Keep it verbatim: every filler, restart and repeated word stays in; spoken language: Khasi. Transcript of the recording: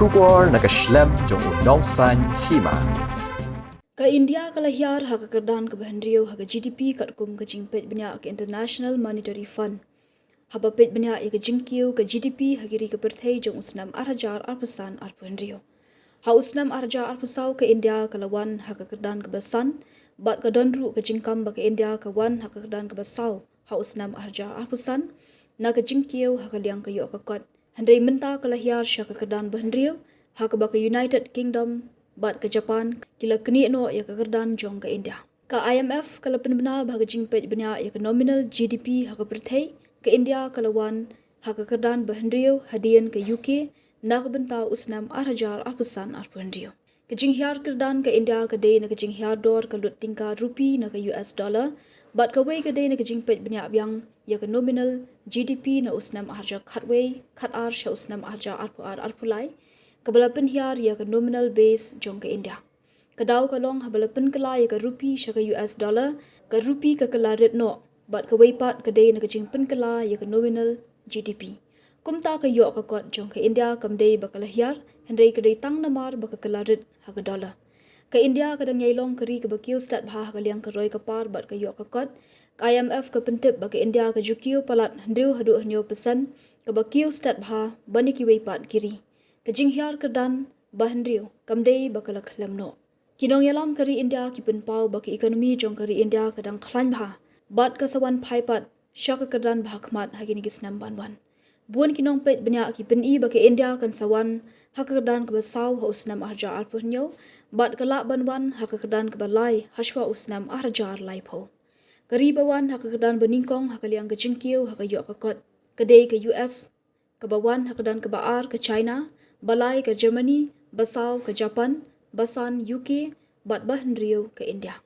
Khubor na ka shlem jong u nongsaiñ hima. Ka India ka la hiar ha ka kyrdan kaba hynriew ha ka G D P katkum ka jingpeit bniah ka International Monetary Fund haba peit bniah ïa ka jingkiew ka G D P ha ki ri ka pyrthei jong u snem ar hajar arphew san arphew hynriew. Ha u snem ar hajar arphew saw ka India ka la wan ha ka kyrdan kaba san, bad ka don ruh ka jingkam ba ka India ka wan ha ka kyrdan kaba saw ha u snem ar hajar arphew san na ka jingkiew ha ka liang ka ïoh ka kot. Hynrei mynta ka la hiar sha ka kyrdan ba hynriew ha kaba ka United Kingdom bad ka Japan ki la knieh noh ïa ka kyrdan jong ka India. Ka I M F ka la pynbna ba ka jingpeit bniah ïa ka nominal G D P ha ka pyrthei, ka India ka la wan ha ka kyrdan ba hynriew hadien ka U K na ka bynta u snem ar hajar arphew san arphew hynriew. Ka jinghiar kyrdan ka India ka dei na ka jinghiar dor ka lut tyngka rupee na ka U S dollar, bad kawei ka dei na ka jingpeit bniah biang ïa ka nominal G D P na u snem ar hajar khatwei khatar sha u snem ar hajar arphew ar arphew lai, kaba la pynhiar ïa ka nominal base jong ka India. Ka daw ka long haba la pynkylla ïa ka rupee sha ka U S dollar, ka rupee ka kylla rit noh, bad kawei pat ka dei na ka jingpynkylla ïa ka nominal G D P. Kumta ka ïoh ka kot jong ka India kam dei ba ka la hiar, hynrei ka dei tang namar ba ka kylla rit ha ka dollar. Ka India ka dang ïai long ka ri kaba kiew stet bha ha ka liang ka roi ka par bad ka ïoh ka kot. Ka I M F ka pyntip ba ka India ka ju kiew palat hynriew haduh hynñiew percent kaba kiew stet bha ban ïa kiwei pat ki ri. Ka jinghiar kyrdan ba hynriew kam dei ba ka la khlem noh. Ki nongïalam ka ri India ki pynpaw ba ka economy jong ka ri India ka dang khlaiñ bha bad ka sa wan phai pat sha ka kyrdan ba ha khmat ha kine ki snem ban wan. Bun ki nongpeit bniah ki pyni ba ka India kan sa wan ha ka kyrdan kaba saw ha u snem ar hajar arphew hynñiew bad ka lah ban wan ha ka kyrdan kaba lai hashwa u snem ar hajar laiphew. Ka ri ba wan ha ka kyrdan ba nyngkong ha ka liang ka jingkiew ha ka ïoh ka kot ka dei ka U S, kaba wan ha ka kyrdan kaba ar ka China, ba lai ka Germany, ba saw ka Japan, ba san U K, bad ba hynriew ka India.